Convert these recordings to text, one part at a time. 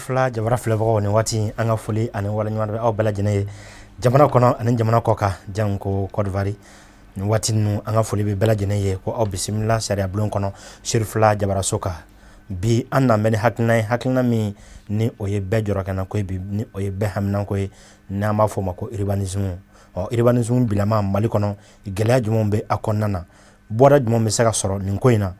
Serifila Jabara filɛbagaw, nin waati an ka foli ani waleɲuman bɛ aw bɛɛ lajɛlen ye jamana kɔnɔ ani jamana kɔ kan, janko Côte d'Ivoire. Nin waati ninnu, an ka foli bɛ bɛɛ lajɛlen ye ko aw bisimila sariya bulon kɔnɔ, Serifila Jabaraso kan. Bi an na bɛ ni hakilina ye, hakilina min ni o ye bɛɛ jɔrɔkɛna ko ye bi, ni o ye bɛɛ haminanko ye, n'an b'a fɔ o ma ko urbanisme. Ɔ, urbanisme bilama Mali kɔnɔ, gɛlɛya jumɛnw bɛ a kɔnɔna na? Bɔda jumɛn bɛ se ka sɔrɔ nin ko in na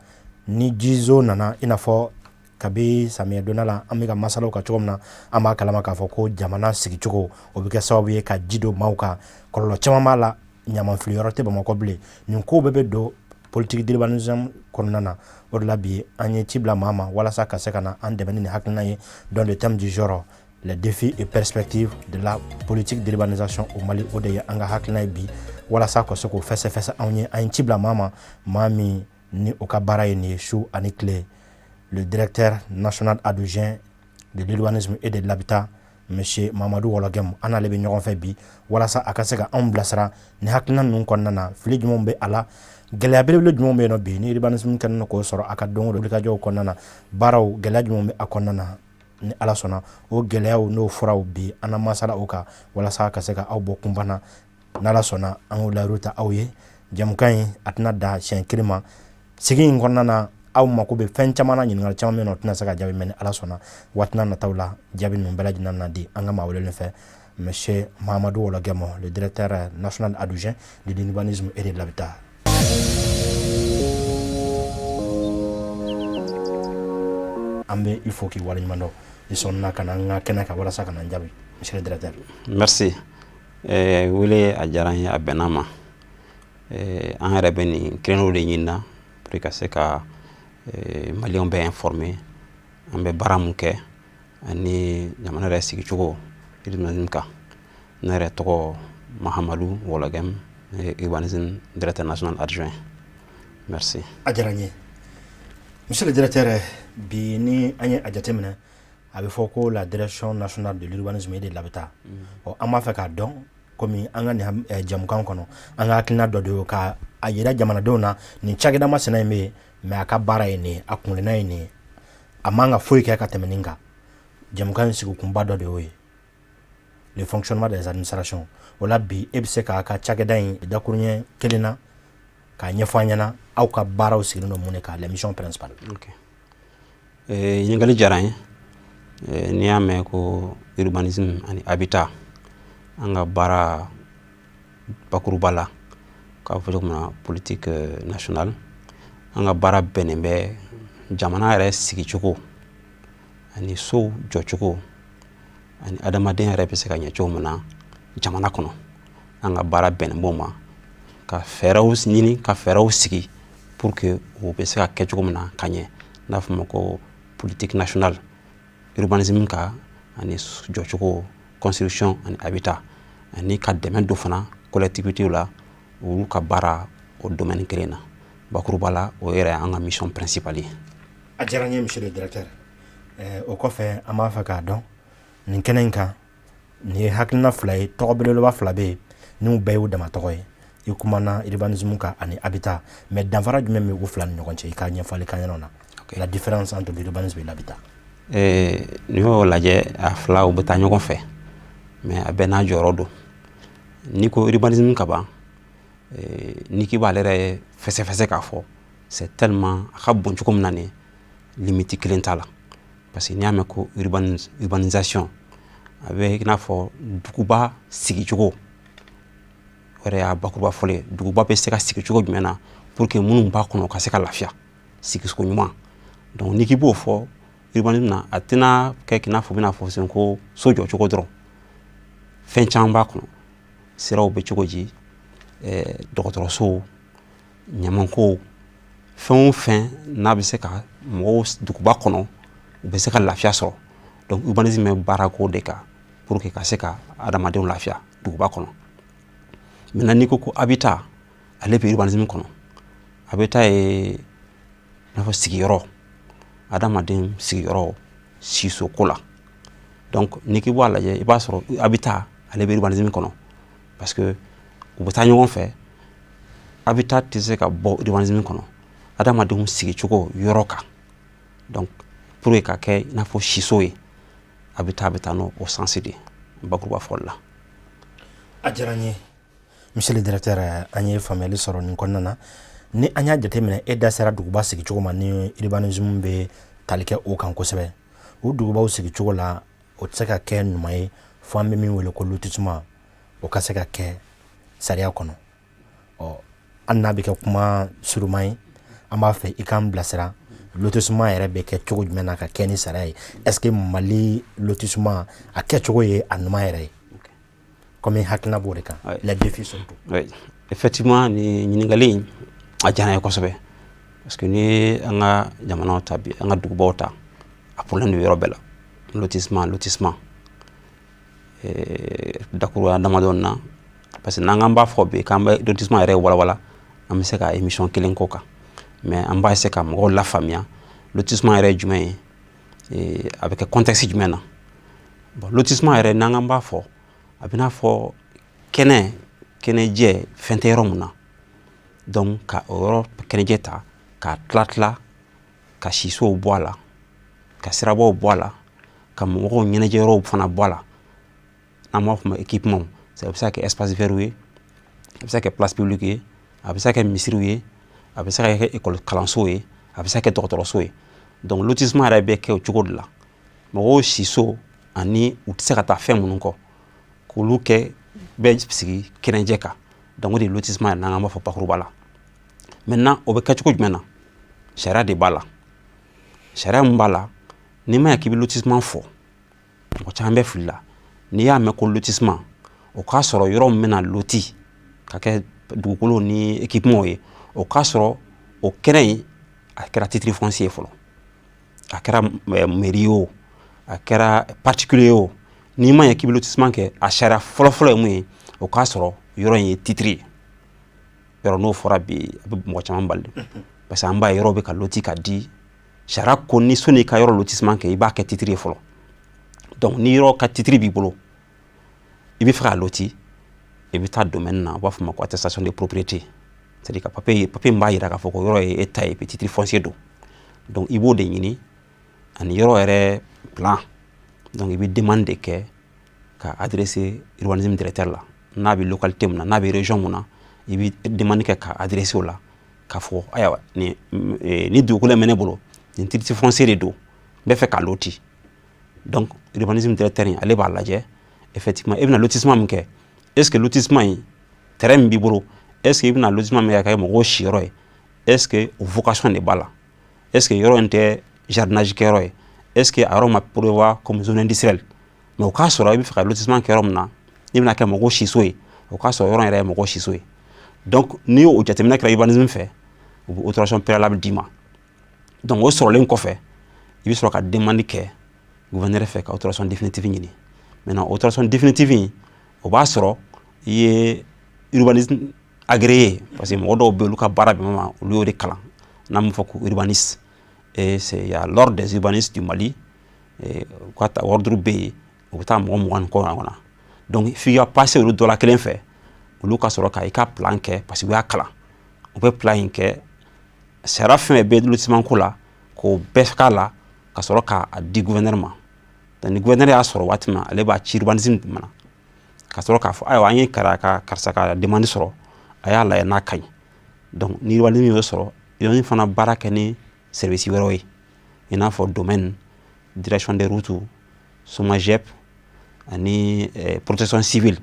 ni jizo nana? I n'a fɔ kabi samiyɛ donda la, an bɛ ka masalaw ka cogo min na, an b'a kalama k'a fɔ ko jamana sigicogo, o bɛ kɛ sababu ye ka ji don maaw kan. Kɔlɔlɔ caman b'a la. Ɲaman fili yɔrɔ tɛ Bamakɔ bilen. Nin ko bɛɛ bɛ don politique d'urbanisme kɔnɔna na. O de la bi, an ye ci bila maa ma walasa ka se ka na an dɛmɛ ni nin hakilina ye. Donc le thème du jour, les défis et perspectives de la politique d'urbanisation au Mali, o de ye an ka hakilina ye bi. Walasa ka se k'o fɛsɛfɛsɛ anw ye, an ye ci bila maa ma, maa min ni o ka baara ye nin ye su ani tile, le directeur national adjoint de l'urbanisme et de l'habitat, monsieur Mamadou Wɔlɔgɛmu. An n'ale bɛ ɲɔgɔn fɛ bi walasa a ka se ka anw bilasira ni hakilina ninnu kɔnɔna na. Fili jumɛnw bɛ a la? Gɛlɛya belebele jumɛnw bɛ yen nɔ bi ni urbanisme kɛlen don k'o sɔrɔ a ka don o don wulikajɔw kɔnɔna na? Baaraw gɛlɛya jumɛnw bɛ a kɔnɔna na? Ni Ala sɔnna, o gɛlɛyaw n'o furaw, bi an na masala o kan walasa ka se ka aw bɔ kunba na. N'Ala sɔnna, an k'o layiru ta aw ye, jɛmukan in a tɛna da siɲɛ kelen ma. Sigi in kɔnɔna na, aw mako bɛ fɛn caman na, ɲininkali caman bɛ yen nɔ, o tɛna se ka jaabi mɛ. Ni Ala sɔnna, waati nataw la, jaabi ninnu bɛɛ lajɛlen na di an ka maa welelen fɛ, monsieur Mahamadou Wɔlɔgɛmɔ, le directeur national adjoint de l'urbanisme et de l'habitat. An bɛ i fo k'i waleɲuman dɔn, i sɔnna ka na an ka kɛnɛ kan walasa ka na n jaabi, monsieur le directeur. Merci. Wele a diyara n ye, a bɛnna ma. An yɛrɛ bɛ nin créneau de ɲini na pour ka se ka maliyɛnw bɛɛ informer an bɛ baara mun kɛ ani jamana yɛrɛ sigicogo urbanisme kan. Ne yɛrɛ tɔgɔ Mahamadu Wɔlɔgɛm, ne ye urbanisme directeur national adjoint. Merci. A diyara n ye, monsieur le directeur. Bi, ni an ye a jateminɛ, a bɛ fɔ ko la direction nationale de l'urbanisme et de l'habitat. Ɔ, an b'a fɛ k'a dɔn, komi an ka nin jamukan kɔnɔ, an ka hakilina dɔ de ye ka a yira jamanadenw na nin cakɛda masina in bɛ yen, mais a ka baara ye nin ye, a kunkilenna ye nin ye, a man ka foyi kɛ ka tɛmɛ nin kan. Jamukan in sigikunba dɔ de y'o ye, le fonctionnement des administrations. O la bi, e bɛ se k'a ka cakɛda in dakuruɲɛ kelen na k'a ɲɛfɔ an ɲɛna, aw ka baaraw sigilen don mun de kan, les missions principales? Ok, ɲininkali diyara n ye. N'i y'a mɛn ko urbanisme ani habitat, an ka baara bakuruba la, k'a fɔ cogo min na politique nationale, an ka baara bɛnnen bɛ jamana yɛrɛ sigicogo ani sow jɔcogo ani adamadenya yɛrɛ bɛ se ka ɲɛ cogo min na jamana kɔnɔ. An ka baara bɛnnen b'o ma, ka fɛɛrɛw ɲini, ka fɛɛrɛw sigi pour que o bɛ se ka kɛ cogo min na ka ɲɛ, n'a fɔ ma ko politique nationale urbanisme ka ani jɔcogo, construction ani habitat, ani ka dɛmɛ don fana collectivités la, olu ka baara o domaine kelen na. Bakuruba la, o yɛrɛ y'an ka mission principale ye. A diyara n ye, monsieur le directeur. O kɔfɛ, an b'a fɛ k'a dɔn nin kɛnɛ in kan, nin ye hakilina fila ye, tɔgɔ belebeleba fila bɛ yen n'u bɛɛ y'u dama tɔgɔ ye. I kumana urbanisme kan ani habitat, mais danfara jumɛn bɛ u fila ni ɲɔgɔn cɛ? I ka ɲɛfɔli k'an ɲɛna o na, la différence entre l'urbanisme et l'habitat. N'i y'o lajɛ, a fila u bɛ taa ɲɔgɔn fɛ, mais a bɛɛ n'a jɔyɔrɔ don. N'i ko urbanisme ka ban, n'i k'i b'ale yɛrɛ fɛsɛfɛsɛ k'a fɔ, c'est tellement a ka bon cogo min na, nin limite kelen t'a la, parce que n'i y'a mɛn ko urbanisation, a bɛ i n'a fɔ duguba sigicogo. O yɛrɛ y'a bakuruba fɔlɔ ye. Duguba bɛ se ka sigi cogo jumɛn na pour que minnu b'a kɔnɔ ka se ka lafiya, sigicogo ɲuman. Donc n'i k'i b'o fɔ urbanisme na, a tɛna kɛ k'i n'a fɔ u bɛna fɔ sisan ko so jɔcogo dɔrɔn. Fɛn caman b'a kɔnɔ: siraw bɛ cogo di, dɔgɔtɔrɔsow, ɲamankow, fɛn o fɛn n'a bɛ se ka mɔgɔw duguba kɔnɔ u bɛ se ka lafiya sɔrɔ. Donc urbanisme bɛ baara k'o de kan pour que ka se ka adamadenw lafiya duguba kɔnɔ. Maintenant, n'i ko ko habitat, ale bɛ urbanisme kɔnɔ. Habitat ye i n'a fɔ sigiyɔrɔ, adamaden sigiyɔrɔ, sisoko la. Donc n'i k'i b'a lajɛ, i b'a sɔrɔ habitat ale bɛ urbanisme kɔnɔ, parce que u bɛ taa ɲɔgɔn fɛ. Habitat tɛ se ka bɔ urbanisme kɔnɔ, adamadenw sigicogo yɔrɔ kan. Donc pour que ka kɛ i n'a fɔ siso ye. A bɛ taa n'o o sens de ye bakuruba fɔli la. A diyara n ye, monsieur le directeur. An ye faamuyali sɔrɔ nin kɔnɔna na. Ni an y'a jateminɛ, e da sera duguba sigicogo ma, ni urbanisme bɛ tali kɛ o kan kosɛbɛ. O dugubaw sigicogo la, o tɛ se ka kɛ ɲuman ye fo an bɛ min wele ko lotissement, o ka se ka kɛ sariya kɔnɔ. Ɔ, hali n'a bɛ kɛ kuma suruman ye, an b'a fɛ i k'an bilasira, lotissement yɛrɛ bɛ kɛ cogo jumɛn na ka kɛ ni sariya ye? Est ce que Mali lotissement a kɛcogo ye a ɲuman yɛrɛ ye, komi hakilina b'o de kan, les défis surtout? Oui, effectivement, ni ɲininkali in a diyara n ye kosɛbɛ, parce que ni ye an ka jamanaw ta bi, an ka dugubaw ta, a problème de bɛ yɔrɔ bɛɛ la, lotissement, lotissement. Dakuruya damadɔ na, parce que n'an k'an b'a fɔ bi k'an bɛ lotissement yɛrɛ walawala, an bɛ se ka émission kelen k'o kan. Mais an b'a essayer ka mɔgɔw lafaamuya lotissement yɛrɛ ye jumɛn ye, a bɛ kɛ contexte jumɛn na. Bon, lotissement yɛrɛ, n'an k'an b'a fɔ, a bɛ n'a fɔ kɛnɛ kɛnɛjɛ, fɛn tɛ yɔrɔ mun na. Donc ka o yɔrɔ kɛnɛjɛ ta k'a tila tila, ka sisow bɔ a la, ka sirabaw bɔ a la, ka mɔgɔw ɲɛnajɛ yɔrɔw fana bɔ a la, n'an b'a fɔ ma équipement. A bɛ se ka kɛ espace vert ye, a bɛ se ka kɛ place publique ye, a bɛ se ka kɛ misiriw ye, a bɛ se ka kɛ école kalanso ye, a bɛ se ka kɛ dɔgɔtɔrɔso ye. Donc lotissement yɛrɛ bɛ kɛ o cogo de la, mɔgɔw siso ani u tɛ se ka taa fɛn minnu kɔ, k'olu kɛ bɛɛ sigi kɛnɛjɛ kan. Donc o de ye lotissement yɛrɛ, n'an b'a fɔ bakuruba la. Maintenant, o bɛ kɛ cogo jumɛn na? Sariya de b'a la. Sariya min b'a la, n'i ma ɲɛ k'i bɛ lotissement fɔ, mɔgɔ caman bɛ fili la. N'i y'a mɛn ko lotissement, o k'a sɔrɔ yɔrɔ min bɛna loti ka kɛ dugukolo ni équipement ye, o k'a sɔrɔ o kɛnɛ in a kɛra titre foncier fɔlɔ, a kɛra mairie ye o, a kɛra particulier o. N'i ma ɲɛ k'i bɛ lotissement kɛ, a sariya fɔlɔ-fɔlɔ ye mun ye? O k'a sɔrɔ yɔrɔ in ye titre ye. Yɔrɔ n'o fɔra bi, a bɛ mɔgɔ caman bali, parce que an b'a ye yɔrɔ bɛ ka loti ka di. Sariya ko ni sɔnni ka yɔrɔ lotissement kɛ, i b'a kɛ titre ye fɔlɔ. Donc ni yɔrɔ ka titre b'i bolo, i bɛ fɛ k'a loti, i bɛ taa domaine na, u b'a fɔ o ma ko attestation de propriété, c'est à dire ka papier, papier min b'a jira k'a fɔ ko yɔrɔ ye e ta ye, titre foncier don. Donc i b'o de ɲini ani yɔrɔ yɛrɛ plan. Donc i bɛ demande de kɛ ka adresser urbanisme directeur la, n'a bɛ localité mun na, n'a bɛ région mun na, i bɛ demande kɛ ka adresser o la, k'a fɔ ayiwa, ni dugukolo in bɛ ne bolo, nin titre foncier de don, n bɛ fɛ k'a loti. Donc urbanisme directeur in, ale b'a lajɛ effectivement e bɛna lotissement min kɛ, est ce que lotissement in, terrain min b'i bolo, est ce que i bɛna lotissement min kɛ ka kɛ mɔgɔw siyɔrɔ ye, est ce que o vocation de b'a la, est ce que yɔrɔ in tɛ jardinage kɛyɔrɔ ye, est ce que a yɔrɔ ma prévoir comme zone industrielle. Mais o k'a sɔrɔ i bɛ fɛ ka lotissement kɛ yɔrɔ min na, n'i bɛna kɛ mɔgɔw siso ye, o k'a sɔrɔ yɔrɔ in yɛrɛ ye mɔgɔw siso ye. Donc ni o jateminɛ kɛra urbanisme fɛ, u bɛ autorisation préalable d'i ma. Donc o sɔrɔlen kɔfɛ, i bɛ sɔrɔ ka demande kɛ gouverneur fɛ ka autorisation définitive ɲini. Maintenant, autorisation définitive in, o b'a sɔrɔ i ye urbanisme agréé, parce que mɔgɔ dɔw bɛ yen, olu ka baara bɛn ma, olu y'o de kalan, n'an b'a fɔ ko urbaniste. Et c'est, il y a l'ordre des urbanistes du Mali, u ka ordre bɛ yen, u bɛ taa mɔgɔ 20 ni kɔ ɲɔgɔn na. Donc f'i ka passer olu dɔ la kelen fɛ, olu ka sɔrɔ ka i ka plan kɛ, parce que u y'a kalan. U bɛ plan in kɛ, sariya fɛn fɛn bɛ lotissement ko la, k'o bɛɛ k'a la, ka sɔrɔ k'a di gouverneur ma. Donc ni gouverneur y'a sɔrɔ waati min na, ale b'a ci urbanisme ma, ka sɔrɔ k'a fɔ ayiwa, an ye karisa ka demande sɔrɔ, a y'a lajɛ n'a ka ɲi. Donc ni urbanisme y'o sɔrɔ, urbanisme fana baara kɛ ni service wɛrɛw ye, i n'a fɔ domaine, direction des routes, SOMAGEP ani protection civile,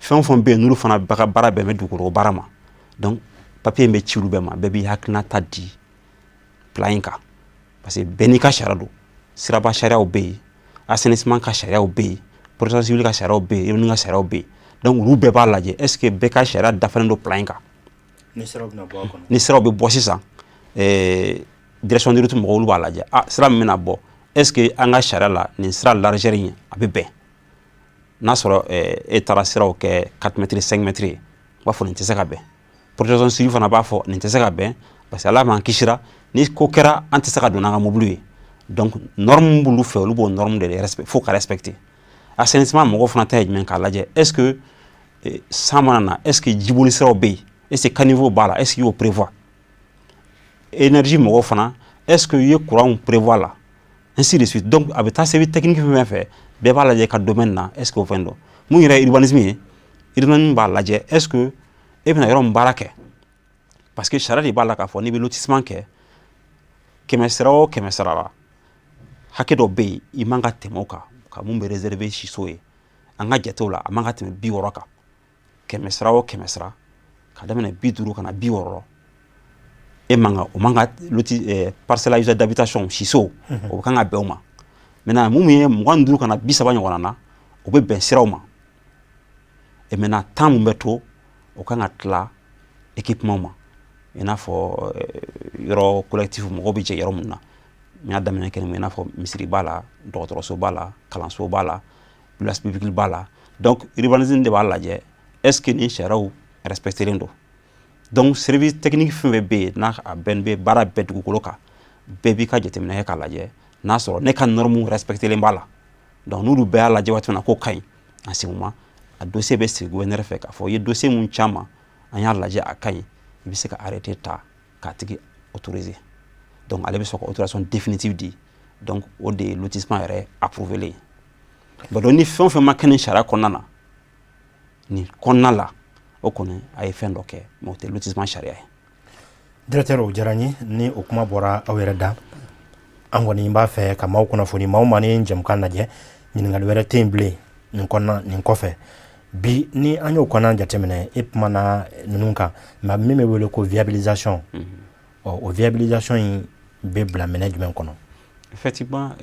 fɛn o fɛn bɛ yen n'olu fana ka baara bɛn bɛ dugukolo baara ma. Donc papier in bɛ ci olu bɛɛ ma, bɛɛ b'i hakilinata di plan in kan, parce que bɛɛ n'i ka sariya don. Siraba sariyaw bɛ yen, assainissement ka sariyaw bɛ yen, protection civile ka sariyaw bɛ yen, urbanisme ka sariyaw bɛ yen. Donc olu bɛɛ b'a lajɛ, est ce que bɛɛ ka sariya dafalen don plan in kan. Ni siraw bɛna bɔ a kɔnɔ. Ni siraw bɛ bɔ sisan, direction de route mɔgɔw, olu b'a lajɛ, ah, sira min bɛna bɔ, est ce que an ka sariya la, nin sira largeur in a bɛ bɛn? N'a sɔrɔ e taara siraw kɛ 4 mètres, 5 mètres ye, u b'a fɔ nin tɛ se ka bɛn. Protection civile fana b'a fɔ nin tɛ se ka bɛn, parce que Ala m'an kisira, ni ko kɛra, an tɛ se ka don n'an ka mobili ye. Donc norme b'olu fɛ, olu b'o norme de respect, fo ka respecter. Assainissement mɔgɔw fana ta ye jumɛn? K'a lajɛ, est ce que san mana na, est ce que jiboli siraw bɛ yen, est ce que caniveau b'a la, est ce que i y'o prévoir? Énergie mɔgɔw fana, est ce que i ye courant prévoir la, ainsi de suite. Donc a bɛ taa service technique fɛn fɛn fɛ, Bɛɛ b'a lajɛ ka domaine na, est ce que o fɛn dɔ mun yɛrɛ ye urbanisme ye, urbanisme b'a lajɛ, est ce que e bɛna yɔrɔ min baara kɛ, parce que sariya de b'a la k'a fɔ n'i bɛ lotissement kɛ, 100 sara o 100 sara la, hakɛ dɔ bɛ yen, i man ka tɛmɛ o kan, ka mun bɛ réserver siso ye. An ka jatew la, a man ka tɛmɛ 60 kan, 100 sara o 100 sara, ka daminɛ 50 ka na 60. E man ka o man ka loti parcelle à usage d'habitation, siso, o kan ka bɛn o ma. Maintenant, mun ye 25 ka na 30 ɲɔgɔnna na, o bɛ bɛn siraw ma. Et maintenant, temps mun bɛ to, o kan ka tila équipement ma, i n'a fɔ yɔrɔ collectif, mɔgɔw bɛ jɛ yɔrɔ mun na. N y'a daminɛ kɛ i n'a fɔ misiri b'a la, dɔgɔtɔrɔso b'a la, kalanso b'a la, place publique b'a la. Donc urbanisme de b'a lajɛ, est ce que nin sariyaw respectelen don. Donc service technique fɛn fɛn bɛ yen, n'a a bɛɛ bɛ baara bɛɛ dugukolo kan, bɛɛ b'i ka jateminɛ kɛ k'a lajɛ n'a sɔrɔ ne ka norme respectelen b'a la. Donc n'olu bɛɛ y'a lajɛ waati min na k'o ka ɲi, en ce moment a dossier bɛ sigi gouverneur fɛ k'a fɔ i ye dossier mun ci an ma, an y'a lajɛ, a ka ɲi, i bɛ se ka arrêté ta k'a tigi autoriser. Donc ale bɛ sɔrɔ ka autorisation définitive di. Donc o de ye lotissement yɛrɛ approuvé ye. Bon, donc ni fɛn o fɛn ma kɛ nin sariya kɔnɔna na, nin kɔnɔna la, o kɔni a ye fɛn dɔ kɛ, mais o tɛ lotissement sariya ye. Directeur, o diyara n ye ni o kuma bɔra aw yɛrɛ da. An kɔni b'a fɛ ka maaw kunnafoni, maaw ma ni jɛmukan lajɛ, ɲininkali wɛrɛ tɛ yen bilen nin kɔnɔna nin kɔfɛ. Bi ni an y'o kɔnɔna jateminɛ, e kumana ninnu kan, mais min bɛ wele ko viabilisation, ɔ o viabilisation in bɛ bila minɛ jumɛn kɔnɔ? Effectivement,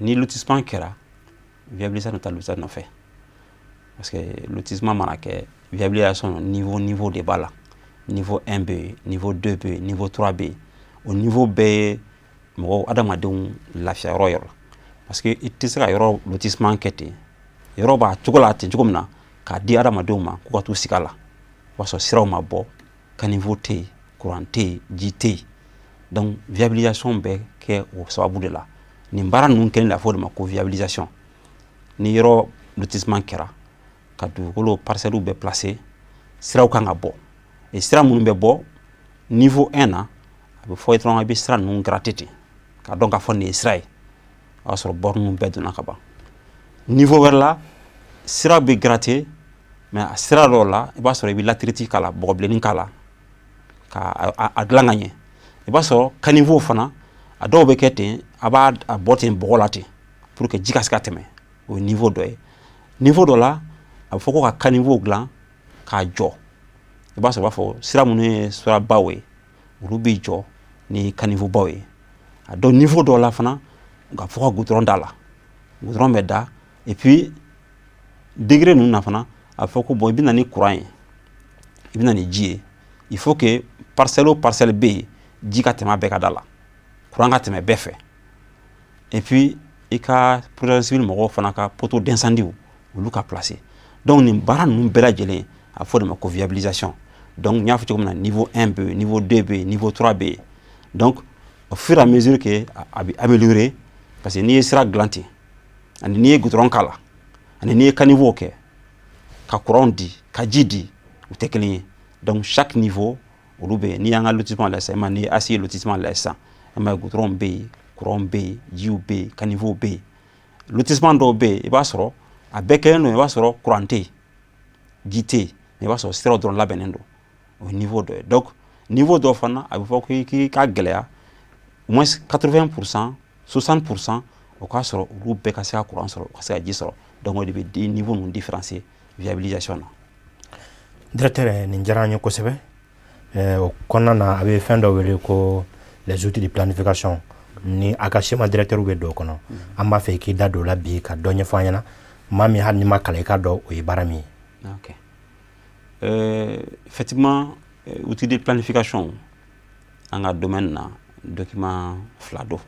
ni lotissement kɛra, viabilisation ta lotissement nɔfɛ, parce que lotissement mana kɛ, viabilisation niveau niveau de b'a la. Niveau 1 bɛ yen, niveau 2 bɛ yen, niveau 3 bɛ yen. O niveau bɛɛ ye mɔgɔw adamadenw lafiya yɔrɔ yɔrɔ, parce que i tɛ se ka yɔrɔ lotissement kɛ ten, yɔrɔ b'a cogo la ten cogo min na, k'a di adamadenw ma k'u ka t'u sigi a la, o b'a sɔrɔ siraw ma bɔ, caniveau tɛ yen, courant tɛ yen, ji tɛ yen. Donc viabilisation bɛ kɛ o sababu de la. Nin baara ninnu kɛlen, a fɔ o de ma ko viabilisation. Ni yɔrɔ lotissement kɛra, ka dugukolo parcelles bɛɛ placer, siraw kan ka bɔ. Et sira minnu bɛ bɔ niveau 1 na, a bɛ fɔ dɔrɔn i bɛ sira ninnu gratter ten k'a dɔn k'a fɔ nin ye sira ye, o y'a sɔrɔ borne bɛɛ donna ka ban. Niveau wɛrɛ la, sira bɛ gratter, mais a sira dɔw la, i b'a sɔrɔ i bɛ latérite k'a la, bɔgɔ bilennin k'a la ka a dilan ka ɲɛ. I b'a sɔrɔ caniveau fana, a dɔw bɛ kɛ ten, a b'a a bɔ ten bɔgɔ la ten pour que ji ka se ka tɛmɛ. O ye niveau dɔ ye. Niveau dɔ la, a bɛ fɔ ko ka caniveau dilan k'a jɔ. I b'a sɔrɔ u b'a fɔ sira minnu ye sirabaw ye, olu bɛ jɔ ni caniveau baw ye. A dɔn niveau dɔw la fana, ka fɔ ka goudron da la, goudron bɛ da. Et puis degré ninnu na fana, a bɛ fɔ ko bon, i bɛ na ni courant ye, i bɛ na ni ji ye, il faut que parcelle o parcelle bɛ yen, ji ka tɛmɛ a bɛɛ ka da la, courant ka tɛmɛ bɛɛ fɛ. Et puis i ka protection civile mɔgɔw fana ka poteau d'incendie, olu ka placer. Donc nin baara ninnu bɛɛ lajɛlen, a bɛ fɔ o de ma ko viabilisation. Donc n y'a fɔ cogo min na, niveau 1 bɛ yen, niveau 2 bɛ yen, niveau 3 bɛ yen. Donc au fur et à mesure que a bɛ améliorer, parce que n'i ye sira dilan ten, ani n'i ye goudron k'a la, ani n'i ye caniveau kɛ ka courant di, ka ji di, u tɛ kelen ye. Donc chaque niveau olu bɛ yen. N'i y'an ka lotissement lajɛ sisan, i ma n'i ye ACI lotissement lajɛ sisan, i m'a ye goudron bɛ yen, courant bɛ yen, jiw bɛ yen, caniveau bɛ yen. Lotissement dɔw bɛ yen, i b'a sɔrɔ a bɛɛ kɛlen don, i b'a sɔrɔ courant tɛ yen, ji tɛ yen, mais i b'a sɔrɔ siraw dɔrɔn labɛnnen don. O ye niveau dɔ ye. Donc niveau dɔ fana, a bɛ fɔ k'i k'a gɛlɛya, au moins 80%, 60%, o k'a sɔrɔ olu bɛɛ ka se ka courant sɔrɔ, u ka se ka ji sɔrɔ. Donc o de bɛ di niveau ninnu différencier viabilisation na. Directeur, nin diyara an ye kosɛbɛ. O kɔnɔna na, a bɛ fɛn dɔ wele ko les outils de planification, ni a ka schéma directeur bɛ don o kɔnɔ. An b'a fɛ i k'i da don o la bi ka dɔ ɲɛfɔ an ɲɛna, maa min hali n'i ma kalan, i k'a dɔn o ye baara min ye. Ok. Effectivement, outil de planification, an ka domaine na, document fila don.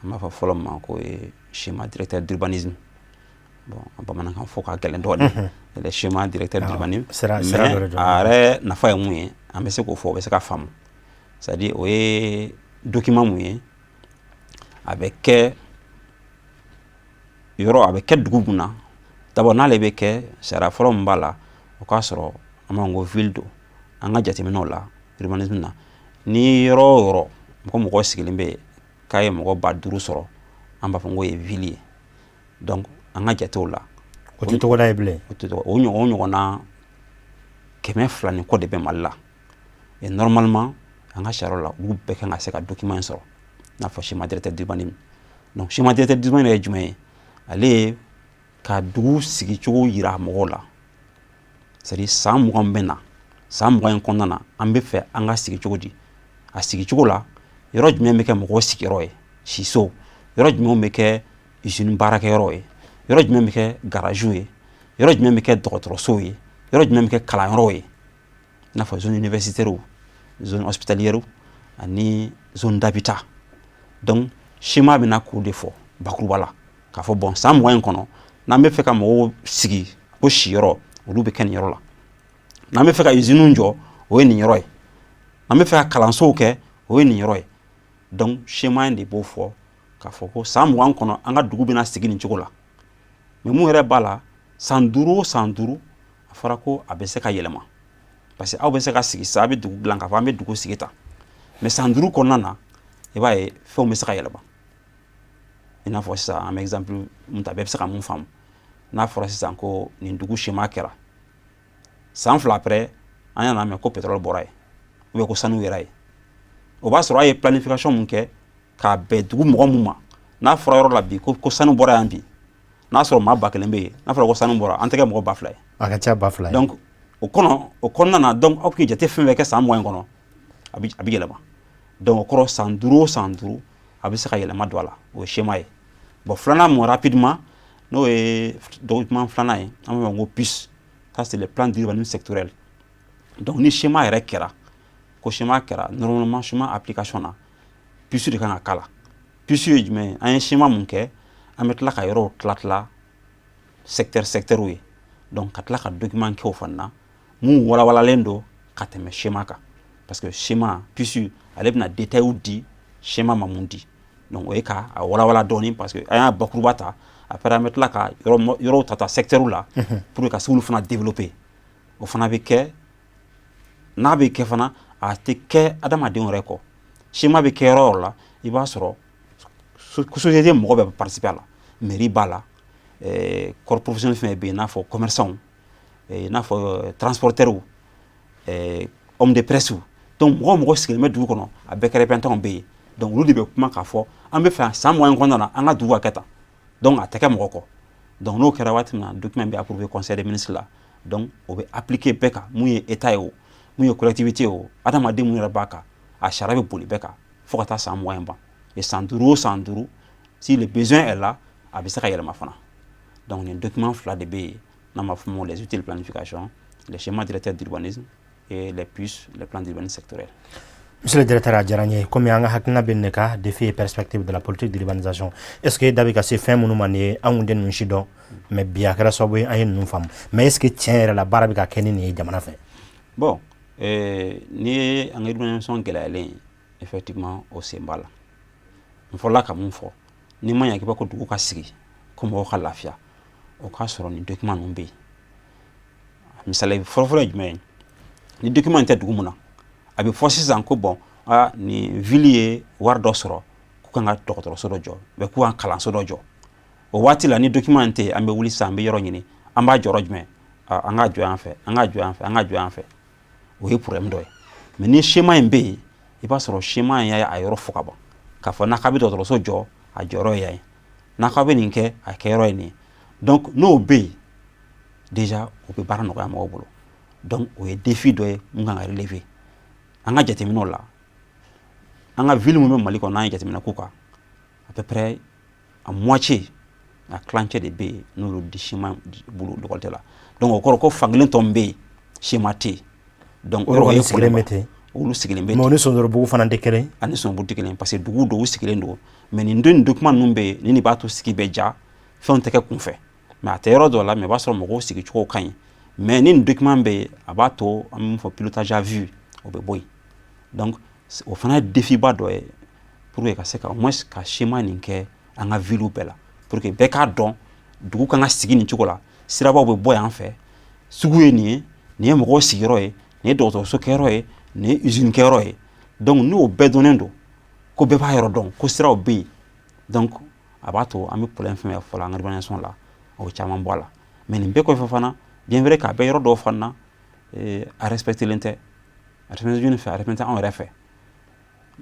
An b'a fɔ fɔlɔ ma ko ye schéma directeur d'urbanisme. Bon, bamanankan fɔ ka gɛlɛn dɔɔnin, le schéma directeur d'urbanisme, mais a yɛrɛ nafa ye mun ye, an bɛ se k'o fɔ, o bɛ se ka faamu. C'est à dire o ye document mun ye, a bɛ kɛ yɔrɔ, a bɛ kɛ dugu mun na d'abord, n'ale bɛ kɛ, sariya fɔlɔ min b'a la, o k'a sɔrɔ an b'a fɔ ko ville don. An ka jateminɛw la urbanisme na, ni yɔrɔ o yɔrɔ mɔgɔ mɔgɔ sigilen bɛ yen k'a ye mɔgɔ 5000 sɔrɔ, an b'a fɔ k'o ye ville ye. Donc an ka jatew la, o tɛ togoda ye bilen. O tɛ o ɲɔgɔnna 200 ni kɔ de bɛ Mali la. Et normalement, an ka sariya la, olu bɛɛ kan ka se ka document in sɔrɔ, n'a fɔ schéma directeur d'urbanisme. Donc schéma directeur d'urbanisme yɛrɛ ye jumɛn ye? Ale ye ka dugu sigicogo yira mɔgɔw la, c'est à dire san 20 bɛ na, san 20 in kɔnɔna na, an bɛ fɛ an ka sigi cogo di? A sigicogo la, yɔrɔ jumɛn bɛ kɛ mɔgɔw sigiyɔrɔ ye, siso? Yɔrɔ jumɛn bɛ kɛ usine baarakɛyɔrɔ ye? Yɔrɔ jumɛn bɛ kɛ garage ye? Yɔrɔ jumɛn bɛ kɛ dɔgɔtɔrɔsow ye? Yɔrɔ jumɛn bɛ kɛ kalanyɔrɔw ye, i n'a fɔ zone universitaire, zone hospitalière ani zone d'habitat? Donc schéma bɛna k'o de fɔ bakuruba la, k'a fɔ bon, san 20 in kɔnɔ, n'an bɛ fɛ ka mɔgɔw sigi ko siyɔrɔ, olu bɛ kɛ nin yɔrɔ la. N'an bɛ fɛ ka usine jɔ, o ye nin yɔrɔ ye. N'an bɛ fɛ ka kalansow kɛ, o ye nin yɔrɔ ye. Donc schéma in de b'o fɔ, k'a fɔ ko san 20 kɔnɔ, an ka dugu bɛna sigi nin cogo la. Mais mun yɛrɛ b'a la, san 5 o san 5, a fɔra ko a bɛ se ka yɛlɛma, parce que aw bɛ se ka sigi sisan, a bɛ dugu dilan k'a fɔ an bɛ dugu sigi tan, mais san 5 kɔnɔna na, i b'a ye fɛnw bɛ se ka yɛlɛma. I n'a fɔ sisan, an bɛ exemple mun ta, bɛɛ bɛ se ka mun faamu? N'a fɔra sisan ko nin dugu schéma kɛra, san 2 après, an y'a mɛn ko pétrole bɔra yen ou bien ko sanu yera yen, o b'a sɔrɔ a ye planification mun kɛ k'a bɛn dugu mɔgɔ mun ma. N'a fɔra yɔrɔ la bi ko sanu bɔra yan bi, n'a sɔrɔ maa 1000 bɛ yen, n'a fɔra ko sanu bɔra, an tɛ kɛ mɔgɔ 2000 ye. A ka ca 2000 ye. Donc o kɔnɔ, o kɔnɔna na, donc aw k'i jate fɛn fɛn kɛ san 20 in kɔnɔ, a bɛ yɛlɛma. Donc o kɔrɔ, san 5 o san 5, a bɛ se ka yɛlɛma don a la. O ye schéma ye. Bon, filanan mun rapidement, n'o ye document filanan ye, an b'a fɔ ko PUS, ça c'est le plan d'urbanisme sectoriel. Donc ni schéma yɛrɛ kɛra, ko schéma kɛra, normalement schéma application na, PUS de kan ka k'a la. PUS ye jumɛn ye? An ye schéma mun kɛ, an bɛ tila ka yɔrɔw tila tila secteur secteur ye. Donc ka tila ka document kɛ o fana na mun walawalalen don ka tɛmɛ schéma kan, parce que schéma, PUS ale bɛna détail di schéma ma mun di. Donc o ye ka a walawala dɔɔni, parce que an y'a bakuruba ta, après an bɛ tila ka yɔrɔw ta ta secteur la pour que ka se olu fana développer. O fana bɛ kɛ, n'a bɛ kɛ fana, a tɛ kɛ adamadenw yɛrɛ kɔ. Schéma bɛ kɛ yɔrɔ o yɔrɔ la, i b'a sɔrɔ société mɔgɔ bɛɛ bɛ participer a la, mairie b'a la, corps professionnel fɛn bɛ yen, i n'a fɔ commerçant, i n'a fɔ transporteur, homme de presse. Donc mɔgɔ o mɔgɔ sigilen bɛ dugu kɔnɔ, a bɛɛ représentant bɛ yen. Donc olu de bɛ kuma k'a fɔ an bɛ fɛ san 20 in kɔnɔna na, an ka dugu ka kɛ tan. Donc a tɛ kɛ mɔgɔ kɔ. Donc n'o kɛra waati min na, document bɛ approuvé conseil des ministres la. Donc o bɛ appliquer bɛɛ kan, mun ye état ye o, mun ye collectivité ye o, adamaden mun yɛrɛ b'a kan, a sariya bɛ boli bɛɛ kan fo ka taa san 20 in ban. Et san 5 o san 5, si le besoin est là, a bɛ se ka yɛlɛma fana. Donc nin document fila de bɛ yen n'an b'a fɔ ma les outils de planification, les schémas directeurs d'urbanisme et les PUS, les plans d'urbanisme sectoriel. Monsieur le directeur, a diyara n ye. Komi an ka hakilina bɛ nin de kan, défi et perspective de la politique d'urbanisation, est ce que da bɛ ka se fɛn minnu ma nin ye, an kun tɛ ninnu si dɔn, mais bi a kɛra sababu ye an ye ninnu faamu. Mais est ce que tiɲɛ yɛrɛ la, baara bɛ ka kɛ ni nin ye jamana fɛ? Bon, n'i ye an ka urbanisation gɛlɛyalen ye, effectivement o sen b'a la. N fɔlɔla ka mun fɔ? N'i ma ɲɛ k'i b'a ko dugu ka sigi, ko mɔgɔw ka lafiya, o k'a sɔrɔ nin document ninnu bɛ yen. Misali fɔlɔfɔlɔ ye jumɛn ye? Ni document in tɛ dugu mun na, a bɛ fɔ sisan ko bon, aa, nin ville ye wari dɔ sɔrɔ k'u kan ka dɔgɔtɔrɔso dɔ jɔ, bɛ k'u kan kalanso dɔ jɔ. O waati la, ni document in tɛ yen, an bɛ wuli sisan, an bɛ yɔrɔ ɲini, an b'a jɔyɔrɔ jumɛn? An k'a jɔ yan fɛ, an k'a jɔ yan fɛ, an k'a jɔ yan fɛ. O ye problème dɔ ye. Mais ni schéma in bɛ yen, i b'a sɔrɔ schéma in y'a yɔrɔ fɔ ka ban, k'a fɔ n'a k'a bɛ dɔgɔtɔrɔso jɔ, a jɔyɔrɔ ye yan ye, n'a k'a bɛ nin kɛ, a kɛyɔrɔ ye nin ye. Donc n'o bɛ yen déjà, o bɛ baara nɔgɔya mɔgɔw bolo. Donc o ye défi dɔ ye mun kan ka relever. An ka jateminɛw la, an ka ville mun bɛ Mali kɔnɔ, n'an ye jateminɛ k'u kan, à peu près a moitié, a tilancɛ de bɛ yen n'olu di schéma bolo lɔgɔli la. Donc o kɔrɔ ko fankelen tɔ min bɛ yen, schéma tɛ yen. Donc o yɔrɔ sigilen bɛ ten. Olu sigilen bɛ. Mais o ni Sonsorobugu fana tɛ kelen. Ani Sonsorobugu tɛ kelen, parce que dugu dɔw sigilen don, mais nin don document ninnu bɛ yen, nin de b'a to sigi bɛ ja, fɛnw tɛ kɛ kunfɛ. Mais a tɛ yɔrɔ dɔw la, mais i b'a sɔrɔ mɔgɔw sigicogo ka ɲi. Mais ni nin document bɛ yen, a b'a to an bɛ mun fɔ, pilotage à vue, o bɛ bɔ yen. Donc o fana ye défi ba dɔ ye pour que ka se ka au moins ka schéma nin kɛ an ka ville bɛɛ la, pour que bɛɛ k'a dɔn dugu kan ka sigi nin cogo la, sirabaw bɛ bɔ yan fɛ, sugu ye nin ye, nin ye mɔgɔw sigiyɔrɔ ye, nin ye dɔgɔtɔrɔso kɛyɔrɔ ye, nin ye usine kɛyɔrɔ ye. Donc n'o bɛɛ dɔnnen don, ko bɛɛ b'a yɔrɔ dɔn, ko siraw bɛ yen, donc A b'a to an bɛ problème fɛn fɛn fɔ la an ka urbanisation la, o bɛ caman bɔ a la. Mais nin bɛɛ kɔfɛ fana, bien vrai k'a bɛ yɔrɔ dɔw fana na, a respectelen tɛ. A respecté jumɛn fɛ? A respecté anw yɛrɛ fɛ.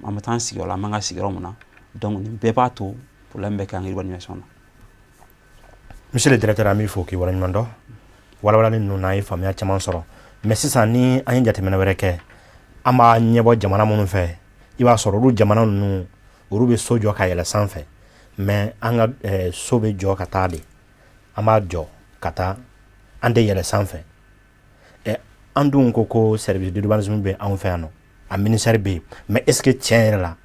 An bɛ taa an sigiyɔrɔ la, an b'an ka sigiyɔrɔ mun na. Donc nin bɛɛ b'a to problème bɛ kɛ an ka urbanisation na. Monsieur le directeur, an b'i fo k'i waleɲuman dɔn. Walawalali ninnu na, an ye faamuya caman sɔrɔ. Mais sisan, ni an ye jateminɛ wɛrɛ kɛ, an b'a ɲɛbɔ jamana minnu fɛ, i b'a sɔrɔ olu jamana ninnu, olu bɛ so jɔ ka yɛlɛ sanfɛ. Mais an ka so bɛ jɔ ka taa de, an b'a jɔ ka taa, an tɛ yɛlɛ sanfɛ. An dun ko ko service d'urbanisme bɛ anw fɛ yan nɔ, a ministère bɛ yen. Mais est ce que tiɲɛ yɛrɛ la,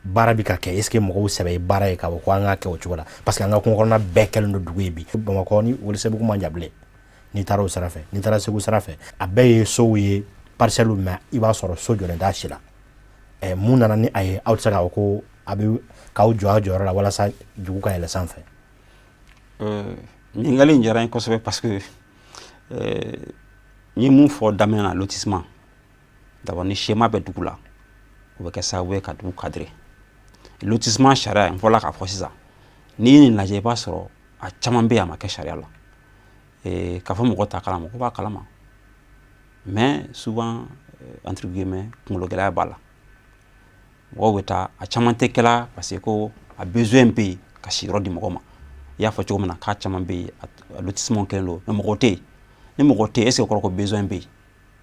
baara bɛ ka kɛ? Est ce que mɔgɔw sɛbɛ ye baara ye k'a fɔ ko an k'a kɛ o cogo la? Parce que an ka kungo kɔnɔna bɛɛ kɛlen don dugu ye bi. Bamakɔ ni Welesebugu man jan bilen. N'i taara o sira fɛ, n'i taara Segu sira fɛ, a bɛɛ ye sow ye, parcelles. Mais i b'a sɔrɔ so jɔlen t'a si la. Mun nana ni a ye? Aw tɛ se k'a fɔ ko a bɛ k'aw jɔ aw jɔyɔrɔ la walasa dugu ka yɛlɛ sanfɛ? Ɲininkali in diyara n ye kosɛbɛ, parce que n ye mun fɔ daminɛ na, lotissement d'abord, ni schéma bɛ dugu la, o bɛ kɛ sababu ye ka dugu cadrer. Lotissement sariya n fɔla k'a fɔ sisan, n'i ye nin lajɛ, i b'a sɔrɔ a caman bɛ yen, a ma kɛ sariya la. K'a fɔ mɔgɔ t'a kalama, mɔgɔ b'a kalama, mais souvent, entre guillemets, kunkolo gɛlɛya b'a la. Mɔgɔw bɛ taa, a caman tɛ kɛla parce que ko a besoin bɛ yen ka siyɔrɔ di mɔgɔ ma. I y'a fɔ cogo min na k'a caman bɛ yen, a lotissement kɛlen don, mais mɔgɔ tɛ yen. Ni mɔgɔ tɛ yen, est ce que o kɔrɔ ko besoin bɛ yen?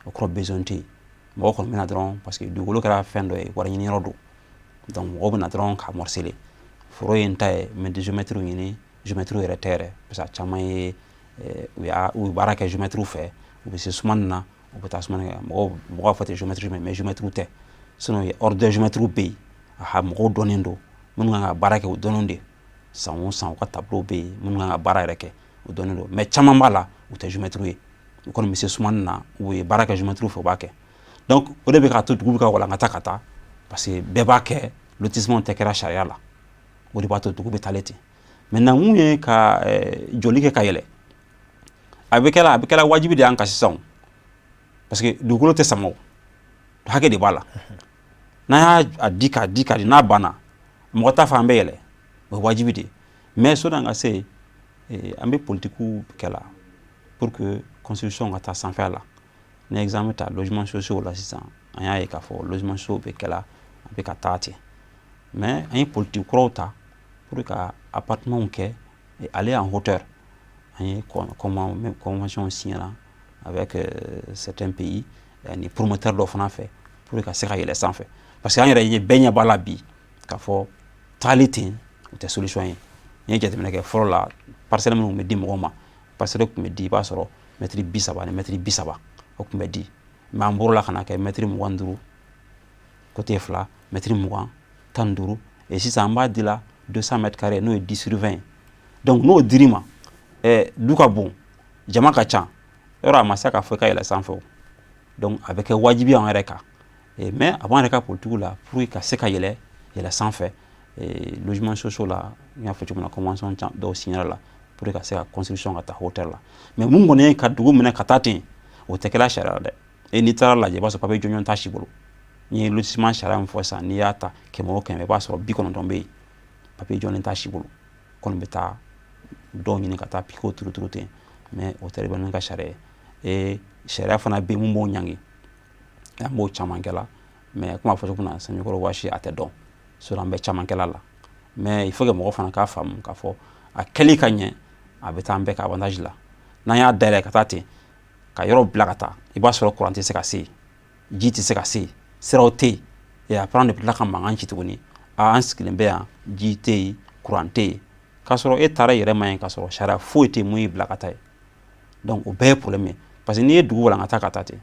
O kɔrɔ besoin tɛ yen. Mɔgɔ kɔni bɛ na dɔrɔn parce que dugukolo kɛra fɛn dɔ ye, wari ɲini yɔrɔ don. Donc mɔgɔw bɛ na dɔrɔn k'a morceler. Foro ye n ta ye, n bɛ géomètre ɲini. Géomètre yɛrɛ tɛ yɛrɛ, parce que a caman ye, u y'a u ye baara kɛ géomètre fɛ, u bɛ se sumani na, u bɛ taa sumani kɛ. Mɔgɔw b'a fɔ ten géomètre, mais géomètre tɛ. Sinon ordre des géomètres bɛ yen, a mɔgɔw dɔnnen don, minnu kan ka baara kɛ, o dɔnnen de. San o san, u ka tableau bɛ yen, minnu kan ka baara yɛrɛ kɛ, o dɔnnen don. Mais caman b'a la, u tɛ géomètre ye, u kɔni bɛ se sumani na, u ye baara kɛ géomètre fɛ, u b'a kɛ. Donc o de bɛ k'a to dugu bɛ ka walankata ka taa, parce que bɛɛ b'a kɛ, lotissement tɛ kɛra sariya la. O de b'a to dugu bɛ taalen ten. Maintenant, mun ye ka jɔli kɛ ka yɛlɛ, a bɛ kɛla wajibi de y'an kan sisan, parce que dugukolo tɛ sama, o hakɛ de b'a la. N'an y'a di k'a di k'a di, n'a banna, mɔgɔ t'a fɔ an bɛ yɛlɛ, o ye wajibi de ye. Mais sɔnni an ka se yen, an bɛ politikiw kɛ la pour que construction ka taa sanfɛ la. Ni exemple ta logement sociaux la sisan, an y'a ye k'a fɔ logement sociaux bɛ kɛla, a bɛ ka taa ten. Mais an ye politique kuraw ta pour ka appartement kɛ aller en hauteur. An ye convention signé avec certains pays ani promoteur dɔ fana fɛ pour ka se ka yɛlɛ sanfɛ, parce que an yɛrɛ ye bɛɛ ɲɛ b'a la bi k'a fɔ taali ten, o tɛ solution ye. N'i ye jateminɛ kɛ, fɔlɔ la, parcelle minnu tun bɛ di mɔgɔw ma, parcelle tun bɛ di, i b'a sɔrɔ mɛtiri 30 ni mɛtiri 30, o tun bɛ di. Mais an bɔr'o la ka na kɛ mɛtiri 25 côté fila, mɛtiri 20, 15. Et sisan an b'a di la 200 mètres carrés, n'o ye 10 sur 20 ye. Donc n'o dir'i ma, du ka bon, jama ka ca yɔrɔ, a ma se k'a fɔ i ka yɛlɛ sanfɛ o. Donc a bɛ kɛ wajibi an yɛrɛ kan, mais a b'an yɛrɛ ka politique la pour ka se ka yɛlɛ yɛlɛ sanfɛ. Logement sociaux la, n y'a fɔ cogo min na, convention dɔw signé la pour ka se ka construction ka taa hauteur la. Mais mun kɔni ye ka dugu minɛ ka taa ten, o tɛ kɛla sariya la dɛ. E n'i taara lajɛ, i b'a sɔrɔ papier jɔnjɔn t'a si bolo. N'i ye lotissement sariya min fɔ sisan, n'i y'a ta 100 o 100, i b'a sɔrɔ 90 bɛ yen, papier jɔnnen t'a si bolo. Kɔni bɛ taa dɔw ɲini ka taa piquet turu turu ten, mais o tɛ urbanisme ka sariya ye. E sariya fana bɛ yen mun b'o ɲangi, an b'o caman kɛ la. Mais komi a fɔ cogo min na, sanjikɔrɔ wɔsi a tɛ dɔn, sinon an bɛ caman kɛla la. Mais il faut que mɔgɔ fana k'a faamu k'a fɔ a kɛli ka ɲɛ, a bɛ taa an bɛɛ ka avantage la. N'an y'a dayɛlɛ ka taa ten, ka yɔrɔ bila ka taa, i b'a sɔrɔ courant tɛ se ka se yen, ji tɛ se ka se yen, siraw tɛ yen. Et après, an de bɛ tila ka mankan ci tuguni: a an sigilen bɛ yan, ji tɛ yen, courant tɛ yen, k'a sɔrɔ e taara i yɛrɛ ma yen, k'a sɔrɔ sariya foyi tɛ yen mun y'i bila ka taa yen. Donc o bɛɛ ye problème ye, parce que n'i ye dugu walankata ka taa ten,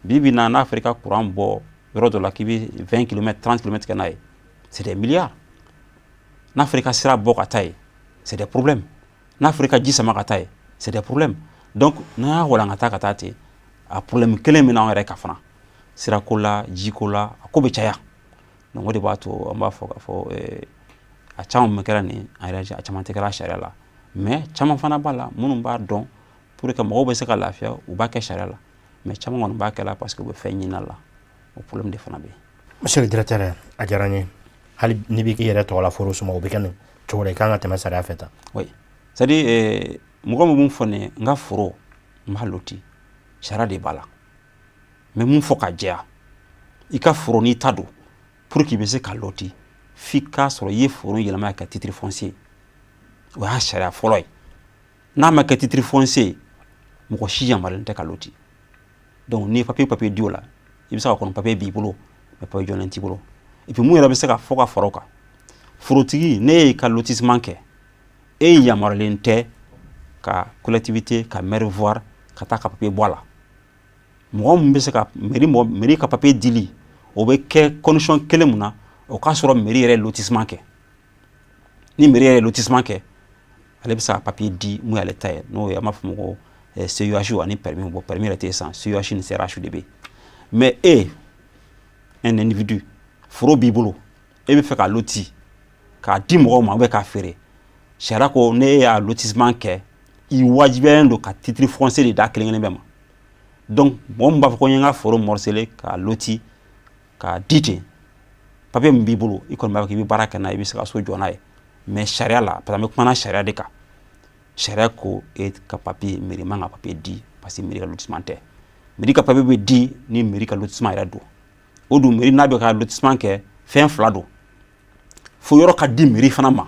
bi bi in na, n'a fɔra i ka courant bɔ yɔrɔ dɔ la k'i bɛ 20 km, 30 km kɛ n'a ye, c'est des milliards. N'a fɔra i ka sira bɔ ka taa yen, c'est des problèmes. N'a fɔra i ka ji sama ka taa yen, c'est des problèmes. Donc n'an y'a walankata ka taa ten, a problème kelen bɛ n'anw yɛrɛ kan fana, sirako la, jiko la, a ko bɛ caya. Donc o de b'a to an b'a fɔ k'a fɔ a caman min kɛra nin, en réalité a caman tɛ kɛra sariya la. Mais caman fana b'a la, minnu b'a dɔn, pour que mɔgɔw bɛ se ka lafiya, u b'a kɛ sariya la. Mais caman kɔni b'a kɛ la parce que u bɛ fɛn ɲini a la. O problème de fana bɛ yen. Monsieur le directeur, a diyara n ye. Hali n'i bɛ k'i yɛrɛ tɔgɔ la foro suma, o bɛ kɛ nin Cogo di? I kan ka tɛmɛ sariya fɛ tan. Oui, c'est à dire mɔgɔ min mun fɔ nin ye, n ka foro n b'a loti, sariya de b'a la. N bɛ mun fɔ ka jɛya, i ka foro n'i ta don, pour que i bɛ se ka loti, f'i k'a sɔrɔ i ye foro yɛlɛma ka kɛ titre foncier. O y'a sariya fɔlɔ ye. N'a ma kɛ titre foncier ye, mɔgɔ si yamaruyalen tɛ ka loti. Donc n'i ye papier di o la, i bɛ se ka kɔnɔ papier b'i bolo, mais papier jɔlen t'i bolo. Et puis mun yɛrɛ bɛ se ka fɔ ka fara o kan, forotigi, ne y'i ka lotissement kɛ, e yamaruyalen tɛ ka collectivité ka maire voir ka taa ka papier bɔ a la. Mɔgɔ min bɛ se ka mairie, mɔgɔ mairie ka papier dili, o bɛ kɛ condition kelen mun na? O k'a sɔrɔ mairie yɛrɛ ye lotissement kɛ. Ni mairie yɛrɛ ye lotissement kɛ, ale bɛ se ka papier di mun y'ale ta ye, n'o ye an b'a fɔ o ma ko CUH ani permis. Bon, permis yɛrɛ tɛ yen sisan, CUH ni CRH de bɛ yen. Mais e, un individu, foro b'i bolo, e bɛ fɛ ka loti k'a di mɔgɔw ma ou bien k'a feere, sariya ko ne y'a lotissement kɛ, i wajibiyalen don ka titre foncier de d'a kelen kelen bɛɛ ma. Donc mɔgɔ min b'a fɔ ko n ye n ka foro morceler k'a loti k'a di ten, papier min b'i bolo, i kɔni b'a fɔ k'i bɛ baara kɛ n'a ye, i bɛ se ka so jɔ n'a ye, mais sariya la, parce que an bɛ kumana sariya de kan, sariya ko e ka papier, mairie man ka papier di, parce que mairie ka lotissement tɛ. Mairie ka papier bɛ di ni mairie ka lotissement yɛrɛ don. O dun, mairie n'a bɛ ka lotissement kɛ, fɛn fila don: fo yɔrɔ ka di mairie fana ma,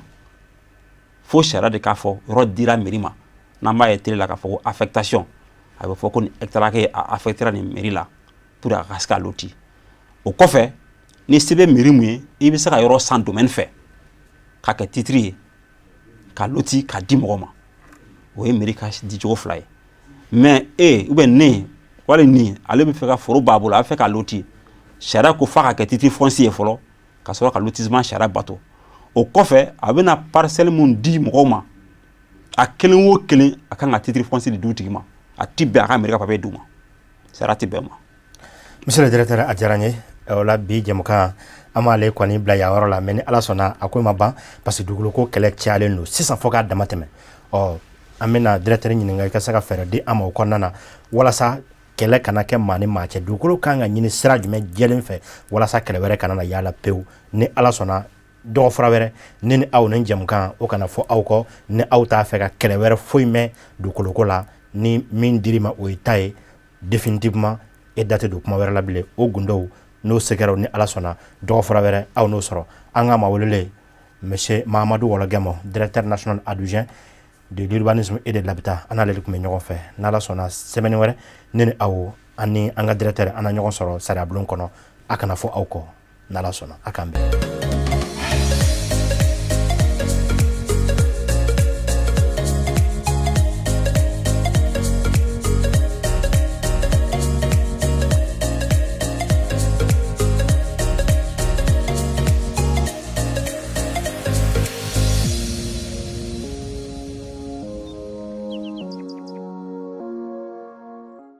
fo sariya de k'a fɔ yɔrɔ dira mairie ma. N'an b'a ye télé la k'a fɔ ko affectation, a bɛ fɔ ko nin hectare hakɛ a affectera nin mairie la pour a ka se ka loti. O kɔfɛ, ni se bɛ mairie mun ye, i bɛ se ka yɔrɔ san domaine fɛ k'a kɛ titre ye, ka loti k'a di mɔgɔ ma. O ye mairie ka dicogo fila ye. Mais e ou bien ne wali nin, ale bɛ fɛ ka foro b'a bolo, a bɛ fɛ ka loti, sariya ko f'a ka kɛ titre foncier ye fɔlɔ, ka sɔrɔ ka lotissement sariya bato. O kɔfɛ, a bɛna parcelle mun di mɔgɔw ma, a kelen o kelen, a kan ka titre foncier di du tigi ma. A ti bɛn a ka mairie ka papier d'u ma, sariya ti bɛn ma. Monsieur le directeur, a diyara n ye. O la, bi jɛmukan, an b'ale kɔni bila yan yɔrɔ la. Mais ni Ala sɔnna, a ko ma ban, parce que dugukolo ko kɛlɛ cayalen don sisan fo k'a dama tɛmɛ. Ɔ, an bɛna directeur ɲininka i ka se ka fɛɛrɛ di an ma o kɔnɔna na, walasa kɛlɛ kana kɛ maa ni maa cɛ. Dugukolo kan ka ɲini sira jumɛn jɛlen fɛ, walasa kɛlɛ wɛrɛ kana na yaala pewu? Ni Ala sɔnna, dɔgɔ fura wɛrɛ, ne ni aw ni jɛmukan o kana fɔ aw kɔ. Ni aw t'a fɛ ka kɛlɛ wɛrɛ foyi mɛn dugukoloko la, ni min dir'i ma, o ye ta ye définitivement, e da tɛ don kuma wɛrɛ la bilen. O gundow n'o sɛgɛrɛw, ni Ala sɔnna, dɔgɔ fura wɛrɛ, aw n'o sɔrɔ. An ka maa welelen, monsieur Mahamadou Wɔlɔgɛmɔ, directeur national adjoint de l'urbanisme et de l'habitat, an n'ale de tun bɛ ɲɔgɔn fɛ. N'Ala sɔnna, semaine wɛrɛ, ne ni aw ani an ka directeur, an na ɲɔgɔn sɔrɔ sariya bulon kɔnɔ. A kana fɔ aw kɔ, n'Ala sɔnna. A k'an bɛn.